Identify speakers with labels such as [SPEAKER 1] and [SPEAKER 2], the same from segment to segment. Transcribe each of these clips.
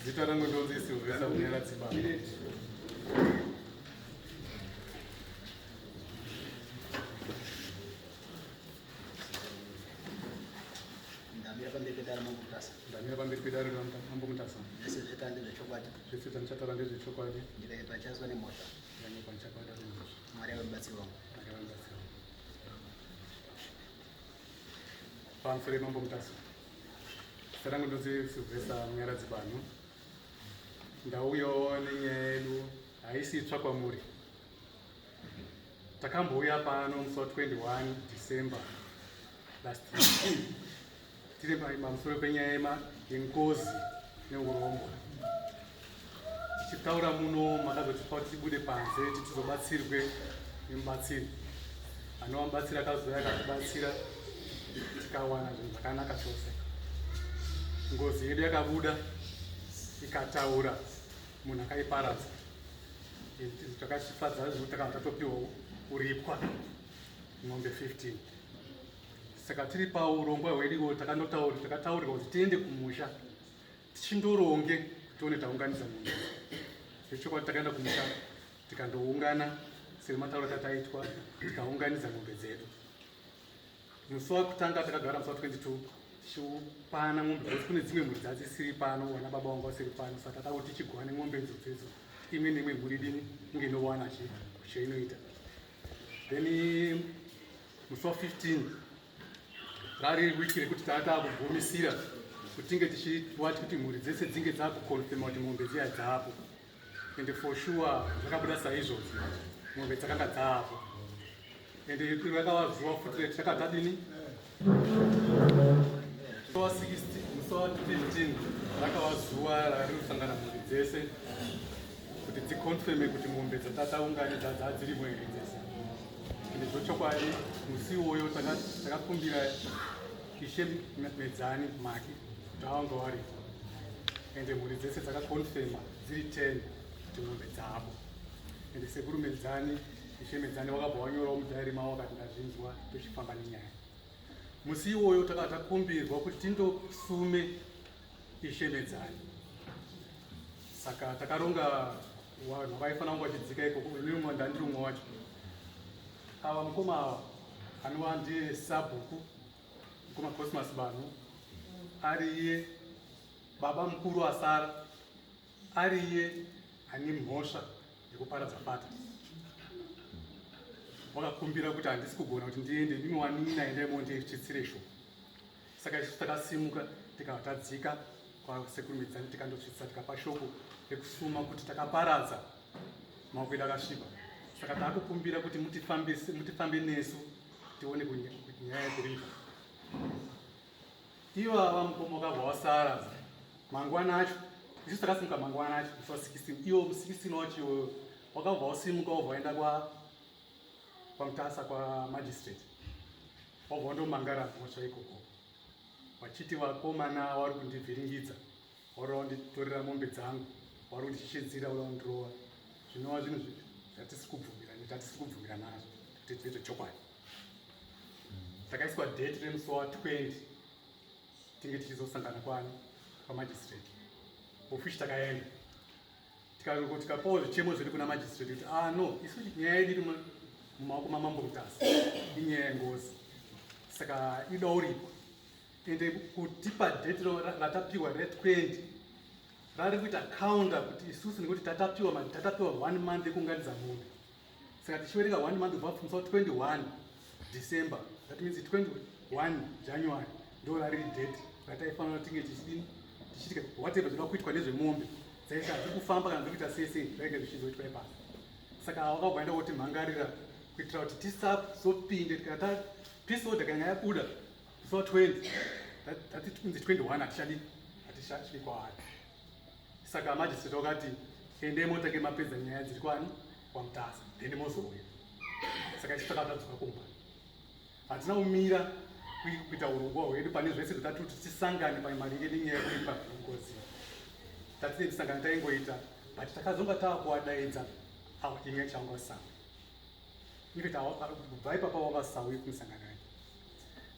[SPEAKER 1] Zita rangu ndonzi Silvester Munyaradzi Baba.
[SPEAKER 2] Ndamira pamberi pedare Mambo Mutasa.
[SPEAKER 1] Ndamira pamberi pedare Mambo Mutasa.
[SPEAKER 2] Zvese zvetaura ndezvechokwadi.
[SPEAKER 1] Zvese zvandichataura ndezvechokwadi.
[SPEAKER 2] Ndikanyepa ndichazwa nemhosva.
[SPEAKER 1] Ndikanyepa ndichabatwa nemhosva.
[SPEAKER 2] Mwari ave mubatsiri wangu.
[SPEAKER 1] Mwari ave mubatsiri wangu. Pamusoro Mambo Mutasa. Zita rangu ndonzi Silvester Munyaradzi Banhu. Ndauyawo nenyaya yedu haisi itsva kwamuri. Takambouya pano musi wa 21 December last year tiri pamusoro penyaya yengozi neurombwa tichitaura muno makazotipa kuti tibude panze titizobatsirwe nemubatsiri anova mubatsiri akazouya akatibatsira tikawana zvinhu zvakanaka chose ngozi yedu yakabuda ikataura munhu akaiparadza takatifadza zvekuti takanga tatopiwa kuripwa mombe 15 saka tiri paurongwa hwedu takandotaura takataurirwa kuti tiende kumusha tichindoronge tione taunganidza munhu zvechokwadi takaenda kumusha tikandoungana sematauro tataitwa tikaunganidza mombe dzedu musi wakutanga takagara musi wa 22 tichiupana mombe because kune dzimwe mhuri dzadzisiri pano vana baba vangu vasiri pano saka tatakuti tichigwane mombe idzo dzedzo imwe neimwe mhuri dini inge inowana chainoita then musi wa 15 rari wiki rekuti taa taakugumisira kuti tinge tichiwati kuti mhuri dzese dzinge dzakukonfirma kuti mombe dziya dzaapo and for sure zvakabuda saizvozvo mombe dzakanga dzaapo and rakava zuva futi rekuti tadini musi wa 16 musi wa 15 rakava zuva rari kusangana mhuri dzese kuti dzikonfirme kuti mombe dzatataunganidza dzadzirimo here dzese ende zvochokwadi musi iwoyo takakumbira ishe medzani maki kuti avange varipo ende mhuri dzese dzakakonfirma dziri 10 kuti mombe dzavo ende sekuru medzani ishe medzani wakabva wanyorawo mudhairi mavo akati ndazvinzwa tochifamba nenyaya musi iwoyo takava takumbirwa kuti tindosume ishe medzani saka takaronga vanhu vaifanira kunge vachidzika ikoko ini umwe ndandiri umwe wacho ava mukoma ava anova ndiye sabhuku mukoma cosmas banhu ari iye baba mukuru asara ari iye ane mhosva yekuparadza fata wakakumbira kuti handisi kugona kuti ndiende ndimi wanin'ina endai monditsvitsire shoko saka isu takasimuka tikabva tadzika kwasekuru Medzani tikandosvitsa tikapa shoko rekusuma kuti takaparadza maoko edu akasviba saka taakukumbira kuti mutifambe nesu tione nyaya yekuripa ivava mukoma wakabva wasara mangwana acho isu takasimuka mangwana acho musi wa 16 iwo 16 wacho iwoyo wakabva wasimuka wobva waenda kwa kwamutasa kwamagistrate wabva wandomangara mhosva ikoko vachiti vakomana vari kundivhiringidza vari vanditorera mombe dzangu vari kundichinzira vari kundirova zvinova zvinhu zvatisi kubvumira zvatisi kubvumira nazvo kuti ndezvechokwadi takaiswa date remusi wa 20 tinge tichizosangana kwani kwamagistrate ofishi takaenda tikapawo zvichemo zvedu kuna magistrate kuti ah no isu nyaya yedu iri mumaoko mamambo mutasa inyaya yengozi saka ida uripwa ende kutipa date ratapiwa re20 rari kuita counter kuti isusu nekuti tatapiwa tatapiwa one month yekuunganidza mombe saka tichiverenga one month kubva musi wa 21 December that means 21 January ndo rariri date rataifanira tinge tichidini tichitika whatever zvinoda kuitwa nezvemombe dzaita dziri kufamba kana dziri kuita sei sei zvainge zvichizoitwa ipapo saka wakabva enda kuti mhangarira kuitira kuti tisazopinde tikata peace order kana yabuda musi wa 20 that means 21 hatichadi hatichasviki kwaari saka magistrate wakati endei motange mapedza nyaya dziri kwani kwamutasa then mozouya saka isu takatadzoka kumba hatina kumira kuita urongwa hwedu pane zvese zvatati kuti tisangane pamaringe nenyaya yekuipa ngozi tatine misangano taingoita but takazonga taakuwadaidza awo imwe yacho anga vasawi infact kubva ipapa wavasawi kumisangano yacho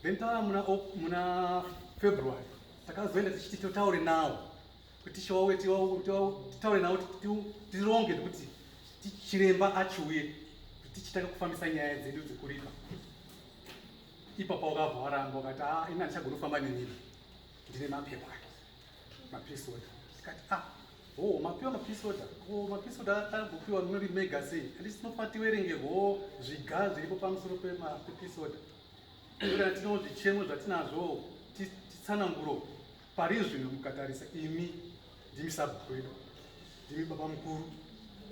[SPEAKER 1] then tava muna, muna february takazoenda tichiti totaure nawo Kuti tichiwauye titaure navo, tironge kuti chiremba achiuye kuti tichitanga kufambisa nyaya dzedu dzekuripa. Ipapo wakabva waramba, wakati, "A, ini handichagoni kufamba nemiri, ndine mapepa ake, mapeace order." Tikati, "Ah, oh, mapiwa mapeace order? Oh, mapeace order agopiwa muri mega sei? Handisi tinofanira tiverengerwo zviga zviripo pamusoro pepeace order. Kana tino zvichemo zvatinazvo, titsananguro pari zvino. Mukatarisa imi ndimi sabhuku wedu, ndimi baba mukuru.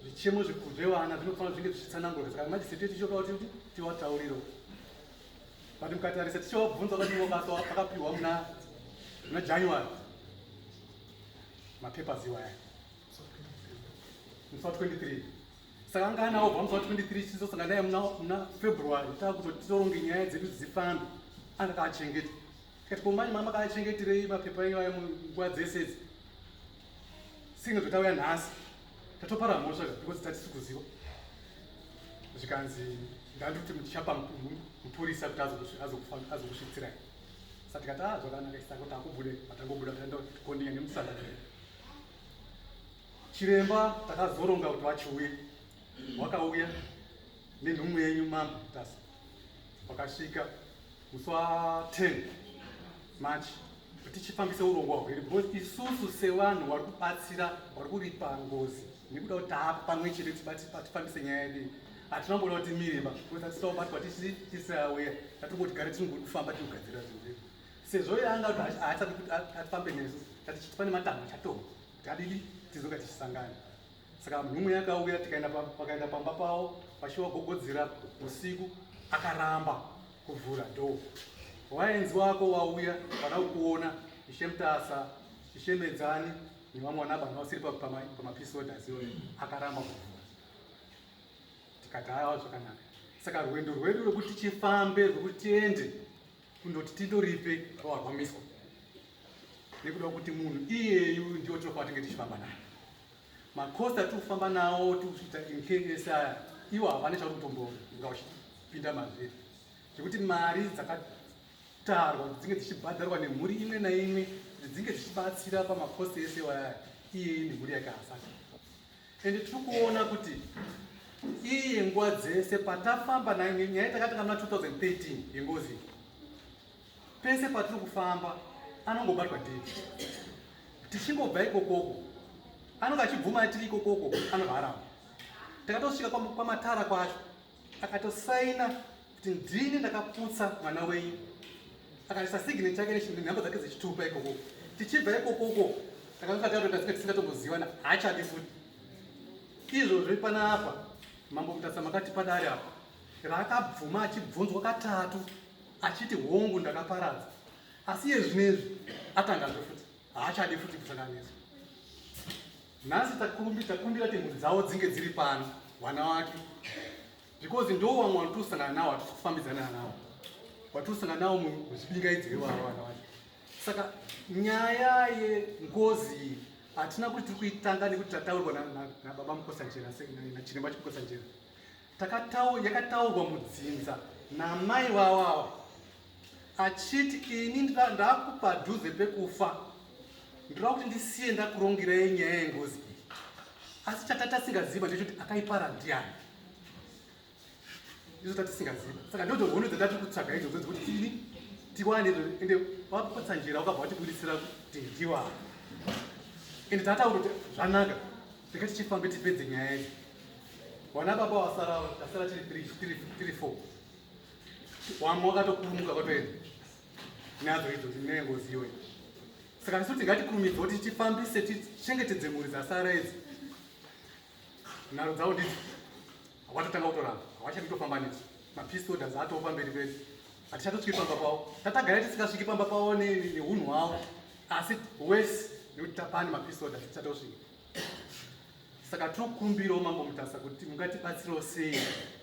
[SPEAKER 1] Zvichemo zvevana zvinofanira zvinge zvichitsanangurwa. Saka magistrate tichoka kuti tiwataurirewo." But mukatarisa, tichiwabvunza, vakati vakapiwa muna January mapapers iwaya, musi wa23. Saka anga anawo bva musi wa23. Chizosanga naye muna February, taakutoti titoronge nyaya dzedu dzifambe, anga kaachengeta. Tikati, "Komanye mama kaachengeterei mapepa iwayo munguva dzese idzi?" Singe zvotauya nhasi tatopara mhosva because tatisi kuziva. Zvikanzi, "Ndandikuti muchichapa mupurisa kuti azokusvitsirai." Saka tikati, "A, zvakanaka." Saka takubude, patangobuda taendakondinya nemusangano. Chiremba takazoronga kuti vachiuye, wakauya nenhumwe yenyu, Mambo Mutasa. Wakasvika musi wa10 March kuti tichifambise urongwa hwedu, because isusu sevanhu vari kubatsira, vari kuripa ngozi, nekuda kuti taapa pamwe chete tifambise nyaya yedu, hatina kumboda kuti miremba, because hatisaubatwa tisauya. Tatingoti gare tingori kufamba tigogadzira zvinhu zvedu. Sezvo yanga kuti haachadi kuti atifambe nesu, tati pane matanho achatorwa kuti adidi tizoka tichisangana. Saka nhumwe yakauya, tikaenda vakaenda pamba pavo, vachivagogodzera usiku, akaramba kuvhura door. "Waenzi wako wauya, vada kukuona, Ishe Mutasa, Ishe Medzani nevamwe vana vanhu vasiri pamapeace orders iyoyo." Akaramba kuvhura. Tikati, "Haiwa, zvakanaka." Saka rwendo rwedu rwekuti tichifambe, rwekuti tiende kundoti tindoripe, rwava rwamiswa nekuda kwekuti munhu iyeyu ndiwo tinofanira tinge tichifamba naye. Macosts atiri kufamba nawo, tiri kuita in ese aya, iwo havana chauri kutombonga uchipinda mazviri, zvekuti mari dzakatarwa kuti dzinge dzichibhadharwa nemhuri imwe naimwe kuti dzinge dzichibatsira pamacosts ese waya, iyeye nemhuri yake hasati. Ende tiri kuona kuti iye nguva dzese patafamba naye, nyaya takatanga muna 2013 yengozi, pese patiri kufamba anongobatwa dheti. Tichingobva ikokoko anonge achibvuma, tiri ikokoko anobva aramba. Takatosvika kwamatara kwacho, akatosaina kuti, "Ndini ndakaputsa mwana wenyu." Akaisa signature yake nenhamba dzake dzechitupa ikokoko. Tichibva ikokoko takanga tatoita tisingatomboziwana, haachadi futi izvozvo. Panapa, Mambo Mutasa, makati padare apa raakabvuma achibvunzwa katatu achiti, "Hongu, ndakaparadza." Asi iye zvinezvi atangazve futi, haachadi futi kusanganiswa. Nhasi takumbira kuti mhuri dzavo dzinge dziri pano, vana wake, because ndo vamwe vanotosangana navo, hatisi kufambidzana navo, watosangana navo muzvibingaidzo ivavo, vana vacho. Saka nyaya yengozi iyi hatina kuti tiri kuitanga nekuti tataurwa nababa Mukotsanjera, nachiremba Chimukotsanjera. Yakataurwa mudzinza namai vavava achiti, "Ini ndakupadhuze pekufa, ndoda kuti ndisiye ndakurongerai nyaya yengozi iyi." Asi chatatasingaziva ndechekuti akaipara ndiani. Izvo tatisingaziva. Saka ndodzo hono dzatati kutsvaga idzodzo dzekuti tini tiwane. Ende vapotsanjera wakabva watibudisira kuti ndiwa. Ende tataura kuti zvanaka, rega tichifambe tipedze nyaya idzi. Vana baba wasara, tasara tiri tiri four. Wamwe wakatokurumuka kwatoenda nadzo idzo nengozi iyoyo. Saka isu tingatikurumidza kuti tifambise, tichengetedze mhuri dzasara idzi. Nharo dzavo ndidzo, hawatotanga kutoramba, havachadi kutofamba nesu. Mapeace orders atoo pamberi pedu, hatichatosviki pamba pavo. Tatagara tisingasviki pamba pavo neunhu hwavo, asi wese nekuti tapane mapeace orders, tichatosvika. Saka tinokumbirawo, Mambo Mutasa, kuti mungatibatsirawo sei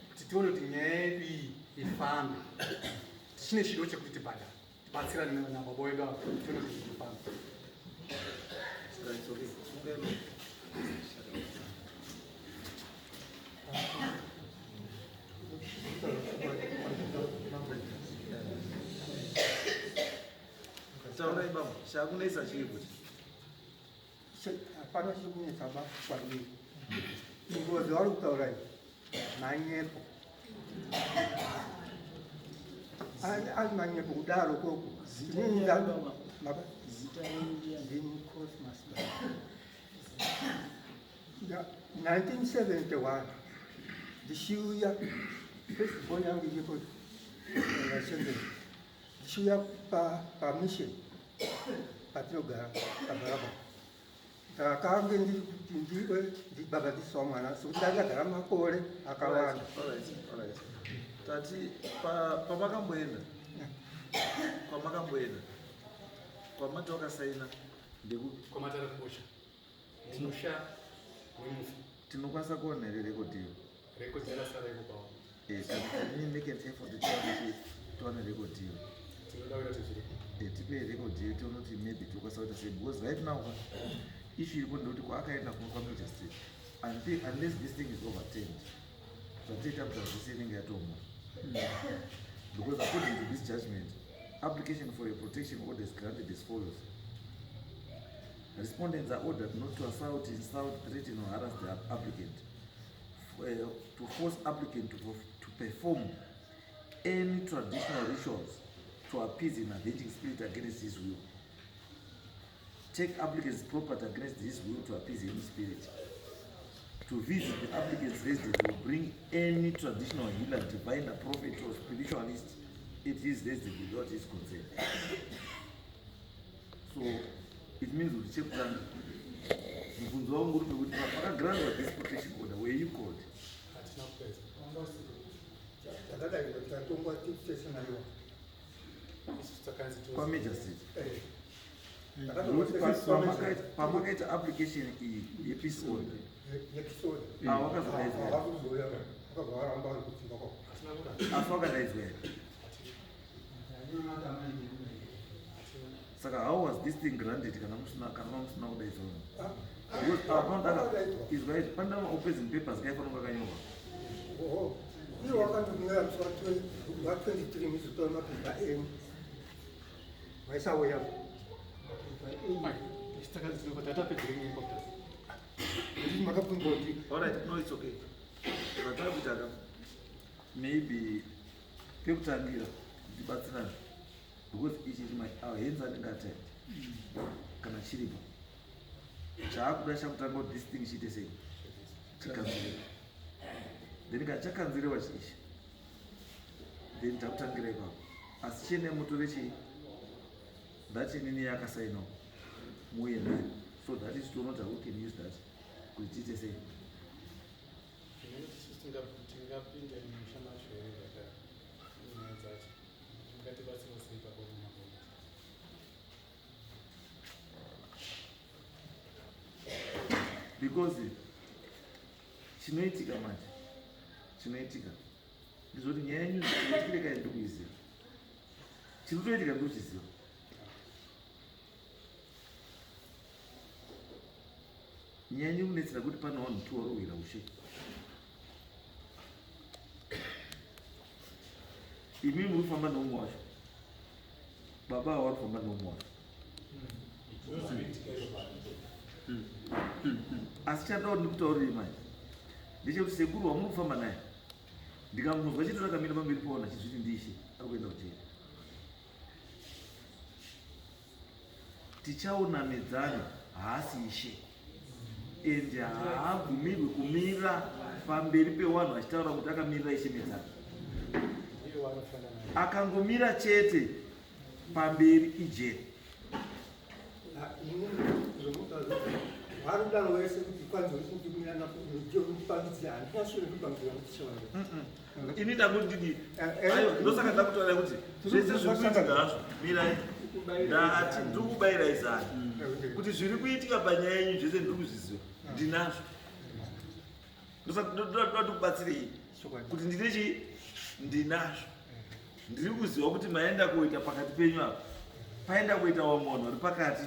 [SPEAKER 1] kuti tione kuti nyaya yedu iyi ifambe. Tichine chido chekuti tibhadhare, tibatsirane nababa wedu ava, tione kuti ifambe.
[SPEAKER 2] It's okay. Okay. Taurai baba, chakunetsa chii kuti?
[SPEAKER 3] Hapana chiri kunetsa ba kwandiri. Ngozi vari kutaura iyi manyepo. Ari manyepo kudaro koko.
[SPEAKER 4] Zita
[SPEAKER 3] Inini
[SPEAKER 4] renyu baba?
[SPEAKER 3] Baba?
[SPEAKER 4] Zita renyu ndiani?
[SPEAKER 3] Ndini Cosmas baba. 1971 ndichiuya, first born yangu iripo vachembere, ndichiuya pamission patinogara paBaraba, ndakange ndiri kuti ndiwe ndibhabhatisawo mwana sekuti ndakagara makore akawanda.
[SPEAKER 5] Alright. Tati pamakamboenda, kwamakamboenda kwamati wakasaina ndekupi?
[SPEAKER 1] Kwamatare kosha musha wemufi.
[SPEAKER 5] Tinokwanisa kuona here record iyo?
[SPEAKER 1] Record yarasara iko kwavo.
[SPEAKER 5] Can we make an effort tiwane tiwane record iyo?
[SPEAKER 1] Tinoda kuita kuti zviripo.
[SPEAKER 5] Tipe record iyo tione kuti maybe tokwanisa kuita sei, because right now ka issue iripo ndekuti kwaakaenda kuno kwamagistrate, unless this thing is overturned, zvatiita kuita zvese inenge yatomwa, because according to this judgment, application for a protection order is granted as follows. Respondents are ordered not to assault, insult, threaten or harass the applicant, to force applicant to perform any traditional rituals to appease an avenging spirit against his will, take applicant's property against his will to appease any spirit, to visit the applicant's residence or bring any traditional healer, diviner, prophet or spiritualist at his residence without his consent. So it means kuti chekutanga, mubvunzo wangu uri pekuti pakagrantwa this protection order, were you called?
[SPEAKER 1] Hatina kupedza.
[SPEAKER 3] Takadaiwa, tikatongwa tese naiwa.
[SPEAKER 1] Isu takanzi
[SPEAKER 5] Kwamagistrate. Nokuti pamakaita application iyi yepeace order,
[SPEAKER 3] Yepeace order.
[SPEAKER 5] Ah, wakazodaidzwa here?
[SPEAKER 3] Vakuzouya, vakabva varamba vari kudzimba kwako.
[SPEAKER 1] Hatina kuramba.
[SPEAKER 5] Asi wakadaidzwa here?
[SPEAKER 1] Hatina.
[SPEAKER 5] Saka how was this thing granted kana mamusina kudaidzwa?
[SPEAKER 3] Ah,
[SPEAKER 5] Because apa panoda
[SPEAKER 3] wakadaidzwa.
[SPEAKER 5] Izwa izvi, panoda maopposing papers kaifanira kunge akanyorwa.
[SPEAKER 3] Oho, iye wakandonyorera musi wa23 muzotora mapepa enyu, vaisauya mapepa enyu.
[SPEAKER 1] Isu takanzi tinobva tatapedzere nyaya kwapasi.
[SPEAKER 3] Nditi makabvunzwa kuti
[SPEAKER 5] Alright, no, it's okay. Zvatava kuita ka, maybe pekutangira tibatsirane, because ichi our hands anenge atight kana chiripo. Chaakuda chakutanga kuti this thing chiite sei, chikanzirewa. Then kana chakanzirewa ichi, then takutangira ipapo. Asi chiende mutore chii that inini yakasainawo, muuye nayo, so that is toona kuti how we can use that kuti tiite sei.
[SPEAKER 1] Zvinoti isusu tingapinde mumusha macho here? Zvaka nyaya dzacho tingatibatsirawo sei ipapo mumaboma?
[SPEAKER 5] Because chinoitika manje, chinoitika ndizvoti nyaya yenyu itikire kai, ndikuiziva chinotoitika, ndikuchiziva. Nyaya yenyu kunetsera kuti pane vanhu two varuwira ushe. Imi muri kufamba neumwe wacho, baba ava vari kufamba neumwe wacho.
[SPEAKER 1] Ndozvinoitika izvo.
[SPEAKER 5] Asi chada kuti ndikutaurire manje ndechekuti sekuru wamuri kufamba naye, ndikamuzwa chete rakamira pamberi paona chizviti ndishe, ari kuenda kujeri. Tichaona medzano. Haasi ishe, ende haabvumirwi kumira pamberi pevanhu achitaura kuti akamirira ishe medzano.
[SPEAKER 1] Ndiye wanoshanda naye.
[SPEAKER 5] Akangomira chete pamberi, ijeri.
[SPEAKER 3] Vari kudaro wese kuti kwanzi ndipangidzira, handina shure kupangidzira kuti chawanda.
[SPEAKER 5] Ini ndakuti ndidi, aiwa, ndosaka ndakutaura kuti zvese zviri kuitika hazvo, mirai, ndati ndiri kubayirai zano kuti zviri kuitika panyaya yenyu zvese ndiri kuzviziva, ndinazvo. Ndosaka ndoda kubatsirei kuti ndine chii, ndinazvo. Ndiri kuziva kuti maenda kuita pakati penyu apa, paenda kuita vamwe vanhu vari pakati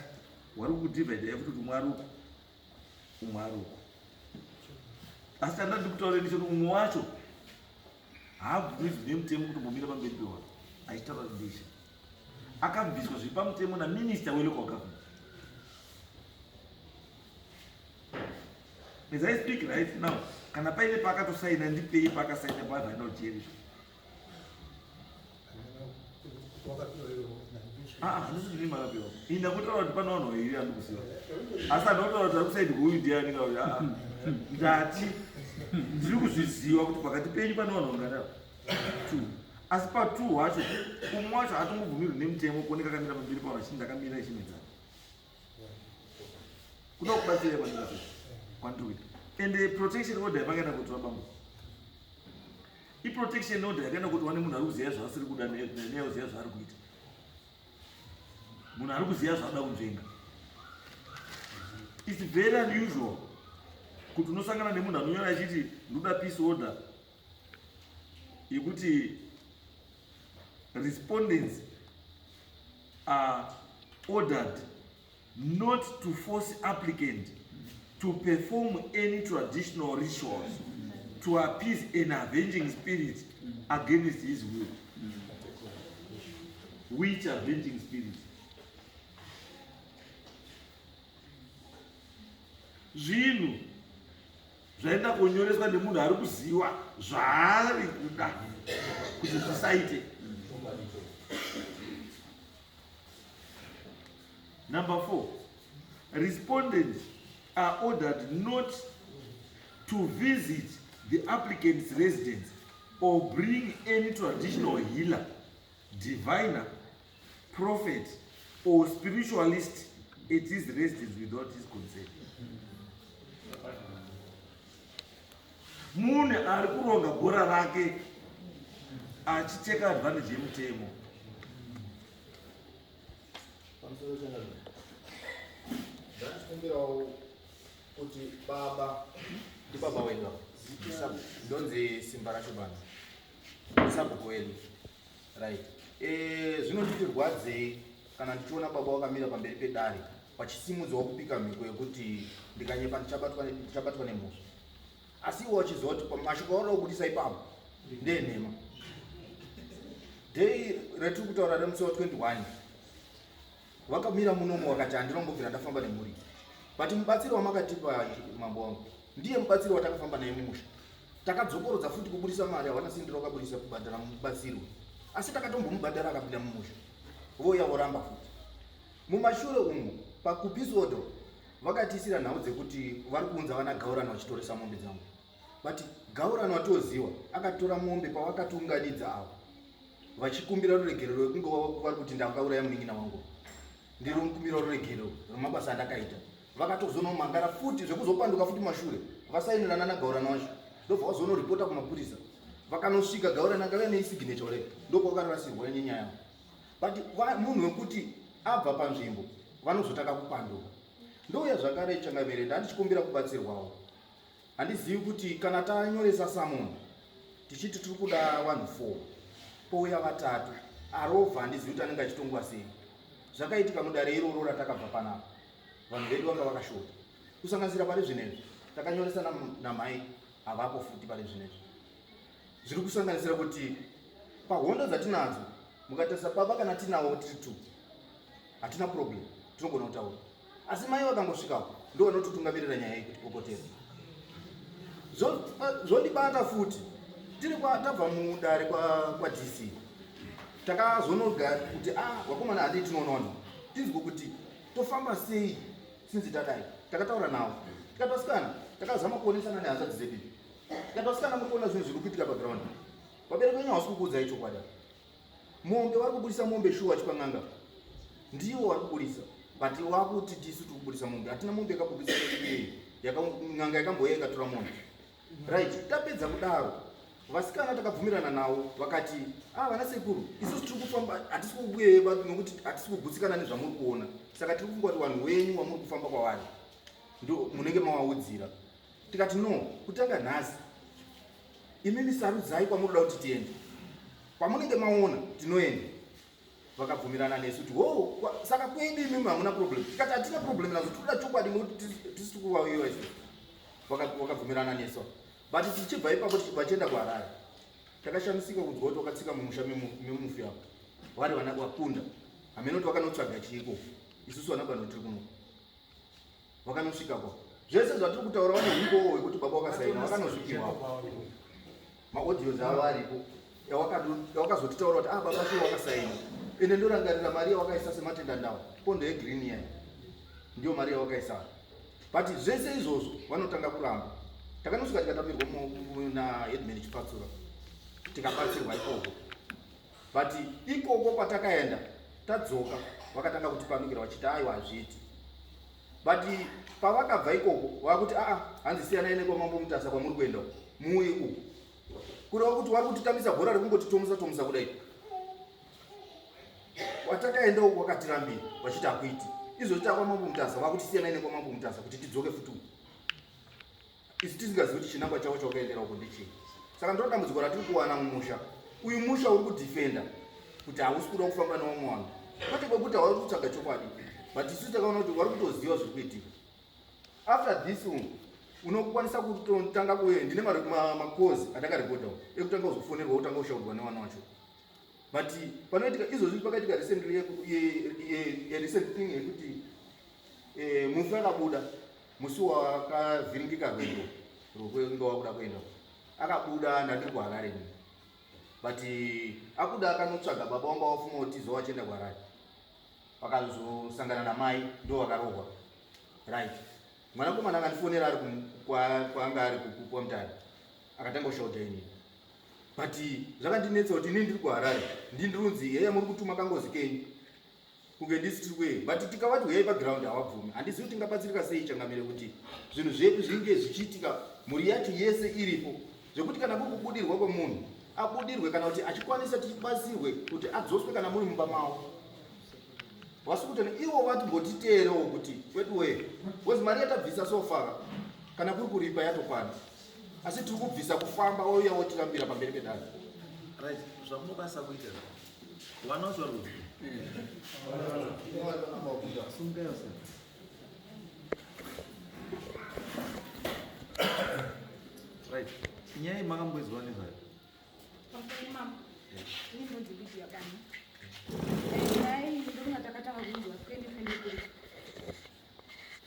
[SPEAKER 5] vari kudivide futi kuti umwe ari uku, umwe ari uku. Asi chanda ndiri kutaura ndechekuti umwe wacho haabvumidzwi nemutemo kuti mbomira pamberi pevanhu achitaura kuti ndishe. Akabviswa zviri pamutemo naminista welocal government. As I speak right now, kana paine paakatosaina, ndipei paakasaina paavhaenda kujeri. Ah, handisi ndini makapiwa. Ini ndakutaura kuti pane vanhu vairi andikuziva, asi handakutaura kuti ari kusaidi kuuyu ndiani. Kauti aa, ndati ndiri kuzviziva kuti pakati penyu pane vanhu vangadaro two, asi patwo hwacho umwe wacho hatongobvumirwi nemutemo kuoneka akamira pamberi pavo achiti ndakamira ichimedzana. Kuda kubatsira kwandiri kwandiri kuita. Ende protection order yamakaenda kutora, bambo, iprotection order yakaenda kutorwa nemunhu ari kuziva zvaasiri kuda, neakuziva zvaari kuita, munhu ari kuziva zvaada kunzvenga. It's very unusual kuti unosangana nemunhu anonyora achiti ndoda peace order yekuti respondents are ordered not to force applicant to perform any traditional rituals to appease an avenging spirit against his will. Which avenging spirit? Zvinhu zvaenda kunyoreswa nemunhu ari kuziva zvaari kuda kuti zvisaite. Number four, respondents are ordered not to visit the applicant's residence or bring any traditional healer, diviner, prophet or spiritualist at his residence without his consent. Munhu ari kuronga bhora rake achiteka advantage yemutemo.
[SPEAKER 4] Pamusoro chanazvo, ndandikumbirawo kuti baba, ndibaba wedu ava. Ndonzi Simba racho bana, sabhuku wedu, right? Zvinotiti rwadzei kana ndichiona baba wakamira pamberi pedare vachisimudzwa kupika mhiko yekuti ndikanyepa ndichabatwa nemhosva, asi iwo wachiziva kuti mashoko aoda kubudisa ipapo ndeenhema. Day ratiri kutaura remusi wa21 vakamira munomo vakati handinombobvira ndafamba nemhuri, but mubatsiri wamakatipa, mambo wangu, ndiye mubatsiri watakafamba naye mumusha. Takadzokorodza futi kubudisa mari, havana sindira wakabudisa kubhadhara mubatsiri uyu, asi takatombomubhadhara akapinda mumusha, voya voramba futi. Mumashure umu pakupeace order vakatiisira nhau dzekuti vari kuunza vana Gaurani vachitoresa mombe dzangu, but Gaurani watoziwa akatora mombe pavakatiunganidza avo vachikumbira ruregerero yekunge vari kuti ndakauraya munin'ina wangu, ndiri kukumbira ruregerero rwemabasa andakaita. Vakatozonomangara futi zvekuzopanduka futi mashure vasainirana naGaurani wacho, ndobva vazonoripota kumapurisa. Vakanosvika, Gaurani akauya nesignature kudai, ndokwakarasirwa nenyaya yavo. But munhu wekuti abva panzvimbo vanozotaka kupanduka. Ndouya zvakare, changamire, ndandichikumbira kubatsirwawo. Handizivi kuti kana tanyoresa summon tichiti tiri kuda vanhu four, pouya vatatu, arovha, handizivi kuti anenge achitongwa sei. Zvakaitika mudare iroro ratakabva panapa, vanhu vedu vanga vakashota, kusanganisira pari zvinezvi takanyoresa namai havapo futi pari zvinezvi. Zviri kusanganisira kuti pahondo dzatinadzo, mukatarisa baba kana tinawo tiri two hatina problem, tinogona kutaura, asi mai vakangosvikapo ndo vanototungamirira nyaya iyi kuti popotera. Zvondibata futi tiri tabva mudare kwaDC, takazonoga kuti a ah, vakomana, handii tinoona tinzwe kuti tofamba sei. Sinzi tadai takataura navo, tikati vasikana, takazama kuonesana nehanzvadzi dzedu, tikati vasikana, muri kuona zvinhu zviri kuitika paground, vabereki venyu havasi kukuudzai chokwadi. Mombe vari kubudisa mombe shuwa, vachipa n'anga, ndivo vari kubudisa, but wakuti tisu tiri kubudisa mombe. Hatina mombe yakabudisa, n'anga yakambouya ikatora mombe, right? Tapedza kudaro, vasikana takabvumirana navo, vakati ah, vana sekuru, isusu tiri kufamba, hatisi kubuyeba nokuti hatisi kugutsikana nezvamuri kuona, saka tiri kufunga kuti vanhu wenyu wamuri kufamba kwavari ndo munenge mavaudzira. Tikati no, kutanga nhasi imimi sarudzai kwamunoda kuti tiende, kwamunenge maona tinoenda. Vakabvumirana nesu kuti ho, saka kwedu imimi hamuna problem? Tikati hatina problem nazo, tinoda chokwadi nokuti tisi tikuvawiwa isusu. Vakabvumirana nesu, but tichibva ipapo tichibva tienda kuHarare, takashamisika kunzwa kuti wakatsika mumusha memufi apo vari vana vakunda, hamene kuti vakanotsvaga chiiko. Isusu vana bano tiri kuno, vakanosvikako. Zvese zvatiri kutaura vane humbowo hwekuti baba wakasaina vakanozvipiwawo maaudios avo aripo yawakazotitaura kuti ah baba shuwa wakasaina. Ende ndorangarira mari yawakaisa sematenda ndawo pondo yegreen yayo ndiyo mari yawakaisa, but zvese izvozvo vanotanga kuramba. Takanosvika tikatambirwa naheadman Chipatsura, tikabatsirwa ikoko, but ikoko kwatakaenda tadzoka vakatanga kutipandukira vachiti aiwa hazviiti. But pavakabva ikoko vakuti aa hanzi siyanai nekwamambo Mutasa kwamuri kuenda uku, muuye uku, kureva kuti vari kutitambisa bhora rekungotitomusa tomusa kudai. Kwatakaenda uku vakatirambira vachiti hakuiti izvozvi, takwamambo Mutasa vakuti siyanai nekwamambo Mutasa kuti tidzoke futi uku, isu tisingazivi kuti chinangwa chavo chawakaendera uko ndechii. Saka ndiro dambudziko ratiri kuwana mumusha uyu. Musha uri kudhifenda kuti hausi kuda kufamba nevamwe vanhu, kwete kwekuti havari kutsvaga chokwadi, but isu takaona kuti vari kutoziva zviri kuitika. After this one unokwanisa kutotanga kuye ndine makozi atakarekodha ekutanga kuzofonerwa kutanga kushaurwa nevana vacho, but panoitika izvozvi pakaitika recently recent thing yekuti mufi akabuda musi wakavhiringika rwendo rwokunge wakuda kuenda, akabuda ndandiri kuHarare ini, but akuda akanotsvaga baba wanga wafuma utizo wachienda kuHarare, vakazosangana namai ndo vakarohwa. Right, mwanakomana akandifonera ari kwaanga ari kwaMutare, akatanga kushauta inini, but zvakandinetsa kuti inini ndiri kuHarare, ndindirunzi heya muri kutuma kangozi kenyu kunge ndisi tiri kuye, but tikavati huyai paground havabvumi. Handizivi kuti tingabatsirika sei, changamire, kuti zvinhu zvedu zvinge zvichiitika mhuri yacho yese iripo, zvekuti kana kuri kubudirwa kwemunhu abudirwe, kana kuti achikwanisa tibatsirwe kuti adzoswe kana muri mumba mavo wasi kuti ivo vatimbotiteerewo kuti weduwe, because mari yatabvisa so far kana kuri kuripa yatokwana, asi tiri kubvisa kufamba wauya wotirambira pamberi pedare.
[SPEAKER 5] Right, zvamunokwanisa kuita vana vacho vari kuzi
[SPEAKER 2] Sungayo sir.
[SPEAKER 5] Right, nyaya iyi makamboizwa nezvayo?
[SPEAKER 6] Pamusoro mama, ini ndinonzi Lydia Bani. Nyaya iyi ndonga takatanga kuinzwa 2023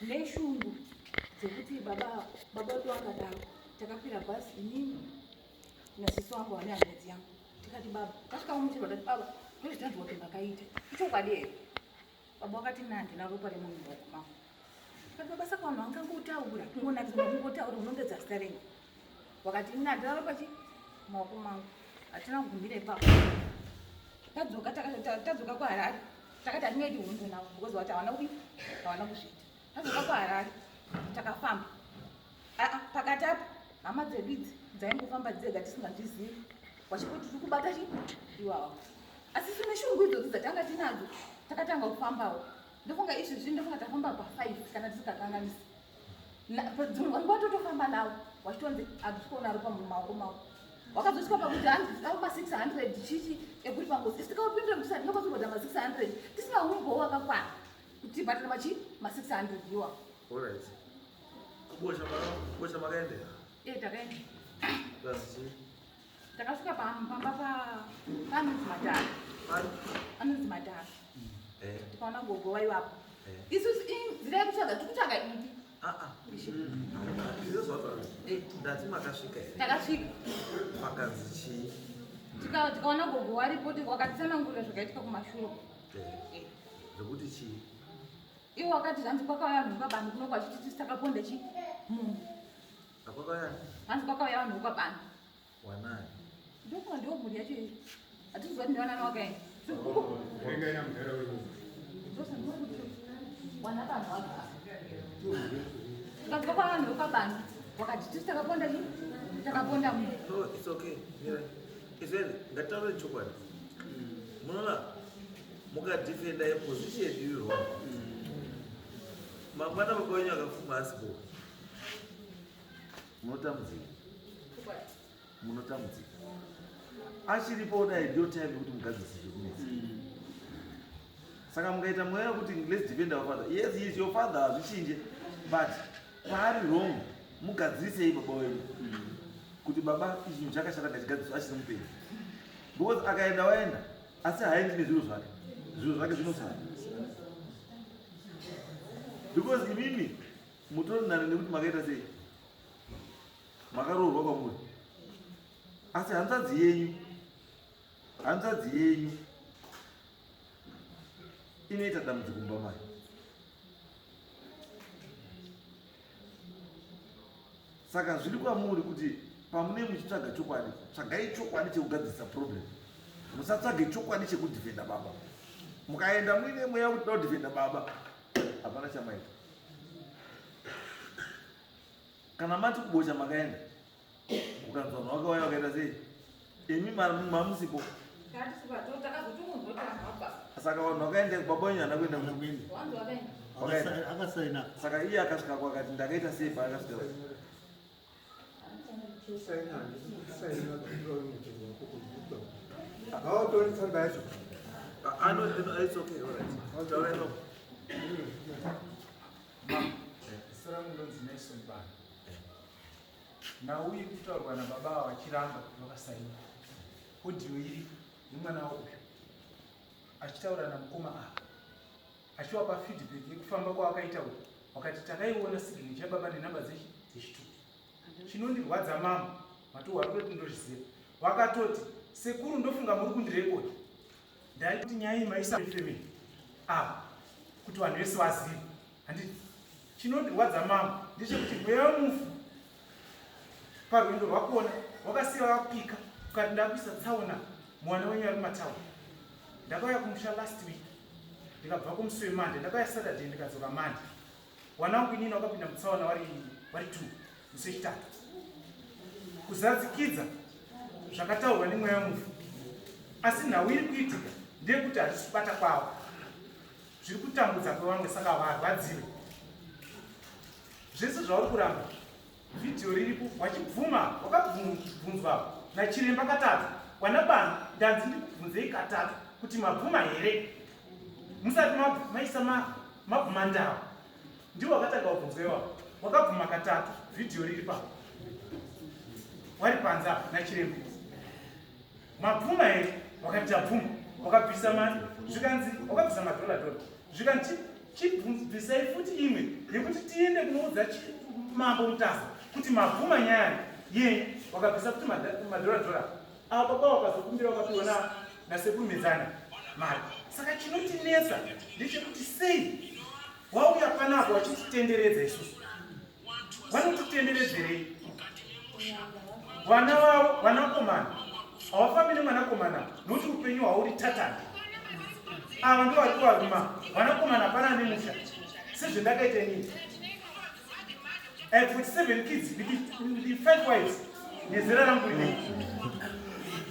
[SPEAKER 6] neshungu dzekuti baba wedu akadaro. Takakwira bhasi inini nasisi wangu vane hanzvadzi yangu, tikati baba, tasvika mumuchero tati baba, ndozvitanzwa kuti makaita ichokwadi here? Baba wakati na handina ropa remunhu mumaoko mangu. Tikati baba, saka vanhu vangangotaura kungonakirwa kungotaura unongedza zita renyu? Wakati ini handina ropa chi mumaoko mangu. Hatina kugumira ipapo. Tadzoka tadzoka kuHarare, takati hatingaiti hondo navo because vati havana kudi havana kuzviita. Tadzoka kuHarare takafamba. Aa, pakati apa hama dzedu idzi dzaingofamba dzega tisingazvizivi, vachingoti tiri kubata chi iwawa, asi sine shungu idzodzo dzatanga tinadzo takatanga kufambawo. Ndofunga izvezvi ndofunga tafamba pa5 kana tisingakanganisi. Dzimwe nguva totofamba navo vachitonzi hatisi kuona ropa mumaoko mavo. Wakazosvika pakuti hanzi ma600 chichi ekuri pangozi, isi tikavapindura kuti hatingakwanisi kubhadhara ma600 tisina umbowo wakakwana kuti tibhadhare machi ma600 iwawo.
[SPEAKER 5] Alright, kubosha makaendera?
[SPEAKER 6] E, takaenda.
[SPEAKER 5] Kazi chii?
[SPEAKER 6] Takasvika pamba paanonzi Madhara.
[SPEAKER 5] Pani?
[SPEAKER 6] Anonzi Madhara. Tikaona gogo vaivapo. Isusu nzira yekutsvaga tiri kutsvaga idi.
[SPEAKER 5] Ah, izvo zvataura. Ndati makasvika here?
[SPEAKER 6] Takasvika.
[SPEAKER 5] Pakanzi chii?
[SPEAKER 6] Tikaona gogo varipo, wakatitsanangurira zvakaitika kumashure.
[SPEAKER 5] Zvekuti chii?
[SPEAKER 6] Iwo wakati zvanzi kwakauya vanhu vekwaBani kuno kwachiti tisi takaponda chi munhu.
[SPEAKER 5] Akwakauya?
[SPEAKER 6] Hanzi kwakauya vanhu vekwaBani.
[SPEAKER 5] Wanani?
[SPEAKER 6] Ndofunga ndiwo mhuri yacho iyi, hatiziva kuti ndivanani wakaenda.
[SPEAKER 1] Rengai mudhara wenyu.
[SPEAKER 6] Wana vanhu vagara tikabva kwavanhu vekwaBani wakati tisi takaponda chi takaponda munhu.
[SPEAKER 5] No, it's okay. Mira, izveni ngataure chokwadi. Munoona, mukadhifenda yeposition iri wrong, mangwana baba wenyu akafuma asipo, munotambudzika, munotambudzika. Achiripo dai ndiyo time yekuti mugadzirise zvekunetsa. Saka mukaita mweya wekuti let's defend our father, yes, he is your father, hazvichinje, but paari wrong mugadzirisei baba wenyu kuti baba ichi chinhu chakashata ngachigadziriswa achiri mupenyu, because akaenda waenda, asi haendi nezviro zvake, zviro zvake zvinosara because imimi Mutori nani nekuti makaita sei? Makaroorwa kwamuri. Asi hanzvadzi yenyu, hanzvadzi yenyu inoita dambudziko mumba mayo. Saka zviri kwamuri kuti pamune muchitsvaga chokwadi, tsvagai chokwadi chekugadzirisa problem. Musatsvage chokwadi chekudhifenda baba. Mukaenda muine mweya wekuti da kudhifenda baba, hapana chamaita. Kana mati kubocha makaenda, ukanzwa vanhu vakauya vakaita sei? Imi mamusipo. Saka vanhu vakaenda baba wenyu haana kuenda kuenda.
[SPEAKER 1] Akasaina.
[SPEAKER 5] Saka iye akasvika kwakati ndakaita sei paakasvika.
[SPEAKER 3] Hautori tsamba yacho.
[SPEAKER 5] Ah, no, no, it's okay, all right. Taura ino.
[SPEAKER 7] Zita rangu ndonzi Nelson Bana. Nhau iri kutaurwa nababa ava vachiramba kuti vakasaina. Audio iri yemwana uyu achitaura namukoma ava achiwapa feedback yekufamba kwaakaita uku, wakati takaiona signature yababa nenhamba dzechitutu. Chinondirwadza mambo matuhwa ari kutoti ndozviziva, wakatoti sekuru ndofunga muri kundirekodha, ndaiti nyaya iyi maisa family ava kuti vanhu vese vazive. Handiti chinondirwadza mambo ndechekuti mweya wemufu parwendo rwakona wakasiya wapika ukati ndakuisa tsaona mwana wenyu ari mumatauni. Ndakauya kumusha last week, ndikabva kumusi weMonday, ndakauya Saturday ndikadzoka Monday. Wana wangu inini wakapinda mutsaona wari 2 musi wechitatu, kuzadzikidza zvakataurwa nemweya wemufu. Asi nhau iri kuitika ndeyekuti hazvisi kubata kwavo, zviri kutambudza kwevamwe, saka varwadziwe. Zvese zvauri kuramba, vhidhiyo riripo, wachibvuma, wakabvunzwa nachiremba katatu. Wana bana ndanzi ndikubvunzei katatu kuti mabvuma here musati maisa mabvuma ndava. Ndiwo wakatanga kubvunzwa iwapo, wakabvuma katatu, vhidhiyo riri papo, wari panze apa nachiremba. Mabvuma here? Wakati tabvuma. Wakabvisa mari, zvikanzi wakabvisa madhola dhola, zvikanzi chibvisai futi imwe yekuti tiende kunoudza mambo Mutasa kuti mabvuma nyaya yenyu. Wakabvisa futi madhola dhola ava, baba wakazokumbira, wakapiwa nasekuru Medzana mari. Saka chinotinetsa ndechekuti sei wauya panapa wachititenderedza isusu? Vanotitenderedzerei? Vana vavo vanakomana havafambi nemwanakomana nokuti upenyu hwauri tatani. Ava ndo vari kuvaruma vanakomana, hapana nemusha sezvendakaita inini. I have 47 kids with 5 wives nezera rangu rinei.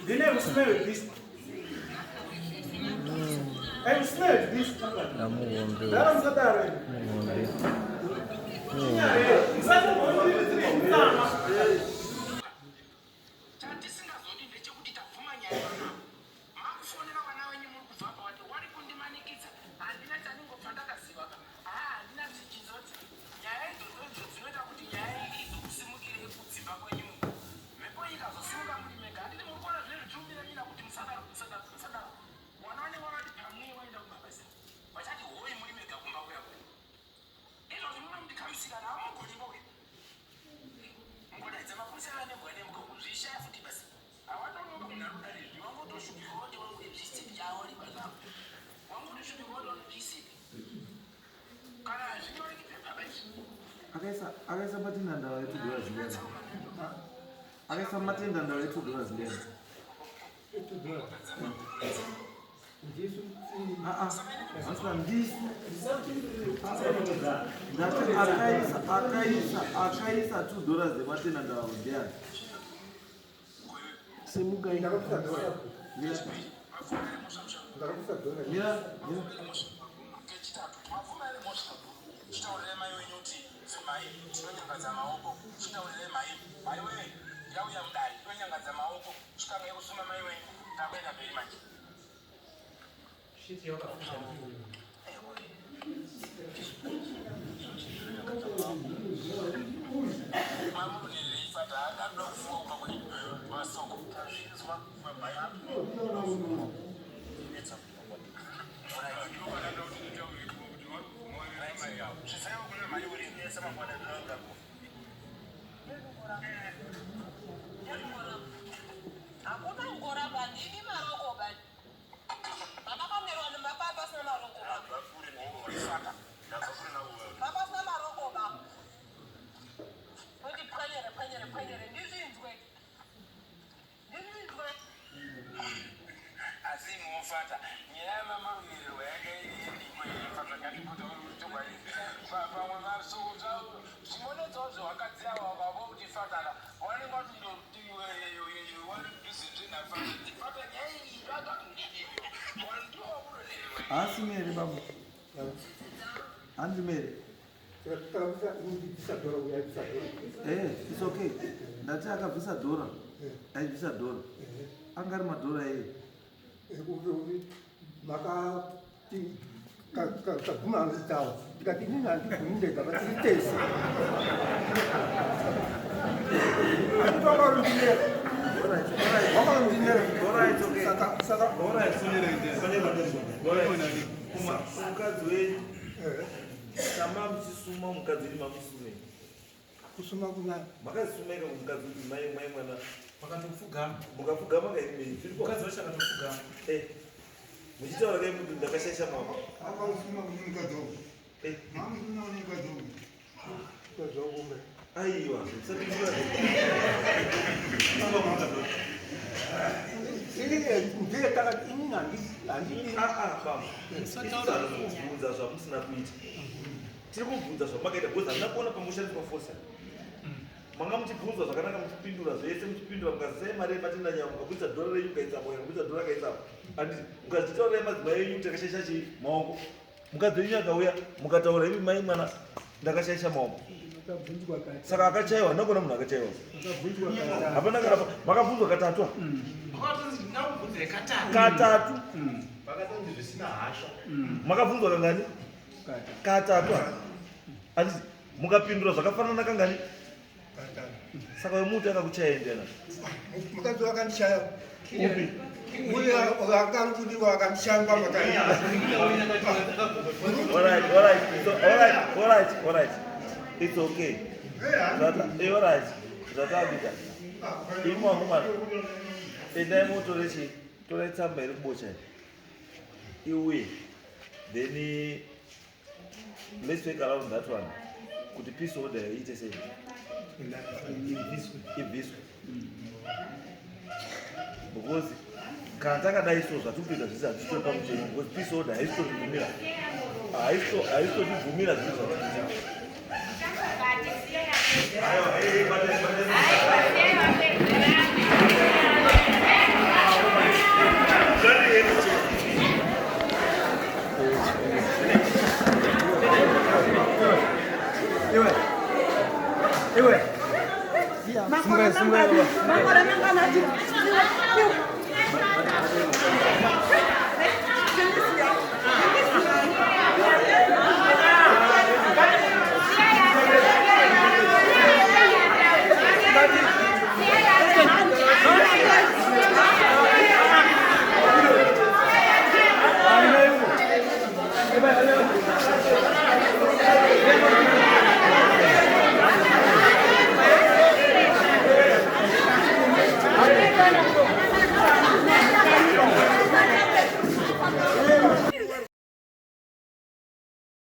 [SPEAKER 7] Then I will smell this. I will smell this. Ndara musadaro. Chinyare. Musati mutama.
[SPEAKER 8] Chatisingazodi ndechekuti tabvuma nyaya yamama, makufonera vana venyu muri kubva apa, wati wari kundimanikidza, handina chandingobva ndakaziva ka, haa, handina zvichizoti nyaya idzodzo idzo dzinoita kuti nyaya iyi izokusimukire kudzimba kwenyu, mhepo iyi ikazosimuka muri mega. Handiti muri kuona zvinenge zvichiumiramira kuti musadaro, musadaro, musadaro. Wana vanenge vakati pamwe waenda kumabasa, vachati hoi muri mega kumba kuya kuya. Izvozvi munondikamisikana, hamugoni boke ngodaidza mapurisa anembwa nembwa kuzvishaya futi basi. Hawatonoka munhu ari kudare izvi, wangotoshupika woti wangu zvisipi awari banapo, wangotoshupika woti wangu zvisipi kana hazvinyoreki pepa baizvi.
[SPEAKER 5] Akaisa matenda ndava ye$2 ngani? Akaisa matenda ndava ye$2 ngani?
[SPEAKER 3] Ndisu.
[SPEAKER 5] Ah, ah, asina ndisu. Ndati akaisa $2 ematenda ndava ndiani? Simukai.
[SPEAKER 3] Ndakabvisa dhora.
[SPEAKER 5] Mira.
[SPEAKER 3] Ndakabvisa dhora.
[SPEAKER 5] Mira, mira.
[SPEAKER 8] Kechitatu, mabvuma ere mhosva? Chitaurirai mai wenyu kuti semai tinonyangadza maoko. Chitaurirai mai, mai wee, yauya mudare inonyangadza maoko, chitangai kusuma mai wenyu. Takuenda mberi manje.
[SPEAKER 7] Shiti yakafuta.
[SPEAKER 8] Mamukunirei akada kufuka kumba kwenyu masoko tazvinzwa mai. Asi mufata nyaya yamamarumirirwa yanga iriipamwe zvimonodzao zvewakadzi ava vavo kuti fataka wanenge watindofata nyaya iyi.
[SPEAKER 5] Haasi Mere baba, hanzi Mere.
[SPEAKER 3] Bvisa dhora uya, bvisa dhora.
[SPEAKER 5] It's okay. Ndati akabvisa dhora, aibvisa dhora, anga ari madhora ei?
[SPEAKER 3] Makati kaguma tawo, ndikati inini handigumi ndega, vatiri tese. Wakarundinera, wakarundinera. Saka
[SPEAKER 5] Mukadzi wenyu kama muchisuma mukadzi wenyu, mamusumei?
[SPEAKER 3] Kusuma kuna
[SPEAKER 5] Makazisumaika kumukadzi kuti mai mai mwana.
[SPEAKER 7] Vakatopfugama.
[SPEAKER 5] Mukapfugama kaimei?
[SPEAKER 7] Mukadzi wacho akatopfugama.
[SPEAKER 5] Muchitaura kai kuti ndakashaisha maoko.
[SPEAKER 9] Akausuma kune mukadzi wangu. Mamusuma kune mukadzi wangu.
[SPEAKER 3] Mukadzi wangu umbe.
[SPEAKER 5] Aiwa.
[SPEAKER 3] Ndiye takati inini handidi.
[SPEAKER 5] Kubvunza zvamusina kuita, tiri kubvunza zvamakaita, because handina kuona pamushandiswa force. Manga muchibvunzwa zvakanaka, muchipindura zvese, muchipindura mukazisai mari yematenda nyama, mukabudisa dhora renyu mukaitsapo, kana kubudisa dhora kaitsapo, handiti? Mukazvitaurirai madzimai enyu kuti akashaisha chii maoko. Mukadzi wenyu akauya, mukataura imi mai mwana, ndakashaisha maoko.
[SPEAKER 3] Akabvunzwa kati.
[SPEAKER 5] Saka akachaiwa, handina kuona munhu akachaiwa.
[SPEAKER 3] Akabvunzwa kati.
[SPEAKER 5] Hapana kana makabvunzwa katatu. Katatu.
[SPEAKER 4] Vakatonzi zvisina hasha.
[SPEAKER 5] Makabvunzwa kangani? Katatu, handiti? Mukapindura zvakafanana kangani? Saka wemuti akakuchaya ndiani?
[SPEAKER 9] Mukadzi wakandishaya.
[SPEAKER 5] Upi?
[SPEAKER 9] Uye akandidiwa akandishaya pakai.
[SPEAKER 5] Alright, so, alright. It's okay. Alright. Zvatakuita. Imi wangomana. Endai mutore chi, torai tsamba iri kubocha iyi. Iuye. Then let's work around that one. Kuti peace order iite sei? Ibviswe. Because kana takadai so, zvatiri kuita zvese hazvitori pamutemo, because peace order haisitotibvumira, haisitotibvumira zvinhu zvatiri. Aiwa, batai, batai.
[SPEAKER 3] Iwe, iwe.
[SPEAKER 10] Makore mangani? Makore mangani?